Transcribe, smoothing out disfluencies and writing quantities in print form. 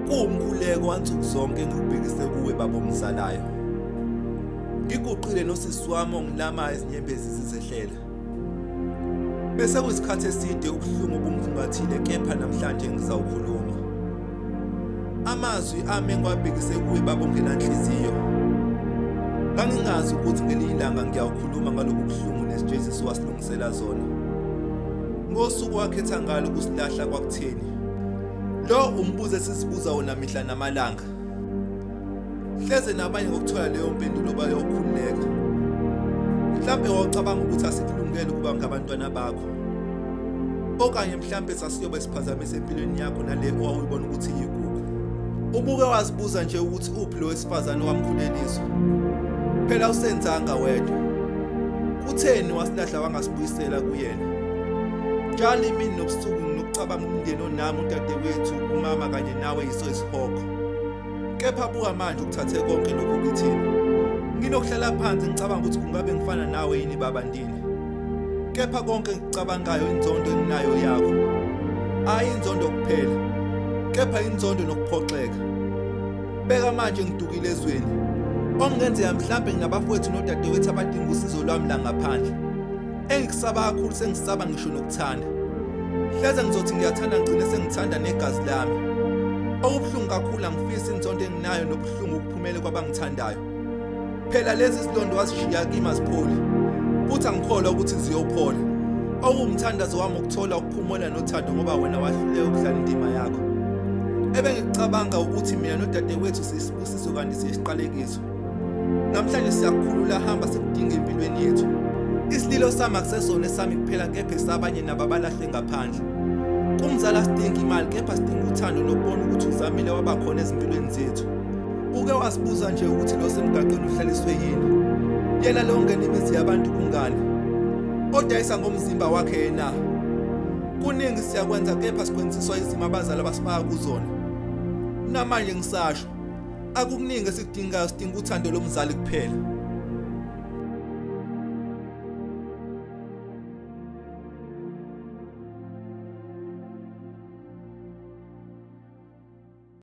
Kuwumkhuleko wansuku zonke engiwubhekise kuwe baba ongizalayo. Ngiguqile nosisi wami ongilamayo izinyembezi zizehlela. Bese kuyisikhathi eside ubuhlungu bumkhungathile kepha namhlanje ngisawukhuluma. Amazwi ami engiwabhekise kuwe baba ongenanhliziyo. Ngangingazi ukuthi ngelinye ilanga ngiyawukhuluma ngalobu buhlungu nesijeziso wasilungisela zona. Ngosuku wakhetha ngalo ukusilahla kwakutheni. Lo umbuzo esisibuza wona mihla namalanga. Hleze nabanye ngokuthola leyo mpendulo bayokhululeka. Mhlampe wawucabanga ukuthi asikulungele ukuba ngabantwana bakho. Okanye mhlampe sasiyobe siphazamisa empilweni yakho nale owawuyibona ukuthi iyigugu. Ubuke wazibuza nje ukuthi uphi lo wesifazane owamkhuleliswa. Phela usenzanga wedwa. Kutheni wasilahla wangasibuyisela kuyena? Njalo imini nobusuku nginokucabanga umndeni onami udadewethu, umama kanye nawe yiso isihogo. Kepha buka manje ukuthathe konke lokhu kithina. Nginokuhlala phansi ngicabanga ukuthi kungabe ngifana nawe yini baba ndini. Kepha konke engikucabangayo inzondo enginayo yakho. Hayi inzondo kuphela. Kepha inzondo nokuphoxeka. Beka manje ngidukile ezweni. Okungenzeka mhlampe nginabafowethu nodadewethu abadinga usizo lwami la ngaphandle. Engikusaba kakhulu sengisaba ngisho nokuthanda. Hleze ngizothi ngiyathanda ngigcine sengithanda negazi lami. Okubuhlungu kakhulu angifisi inzondo enginayo nobuhlungu ukuphumele kwabangithandayo. Phela lezi zilonda wazishiya kimi azipholi. Futhi angikholwa ukuthi ziyophola. Okuwumthandazo wami ukuthola ukuphumula nothando ngoba wena wahluleka ukudlala indima yakho. Ebengikucabanga ukuthi mina nodadewethu siyisibusiso kanti siyisiqalekiso. Namhlanje siyakukhulula hamba sikudinga empilweni yethu. Isililo sami akusesona esami kuphela kepha esabanye nabo abalahle ngaphandle. Kumzala sidinga imali kepha sidinga uthando nokubona ukuthi uzamile waba khona ezimpilweni zethu. Uke wasibuza nje ukuthi lo semgaqweni uhlaliswe yini? Yena lo ongena imizi yabantu kungani? Odayisa ngomzimba wakhe yena. Kuningi siyakwenza kepha sikwenziswa izimo abazali abasifaka kuzona. Namanje ngisasho akukuningi esikudingayo sidinga uthando lomzali kuphela.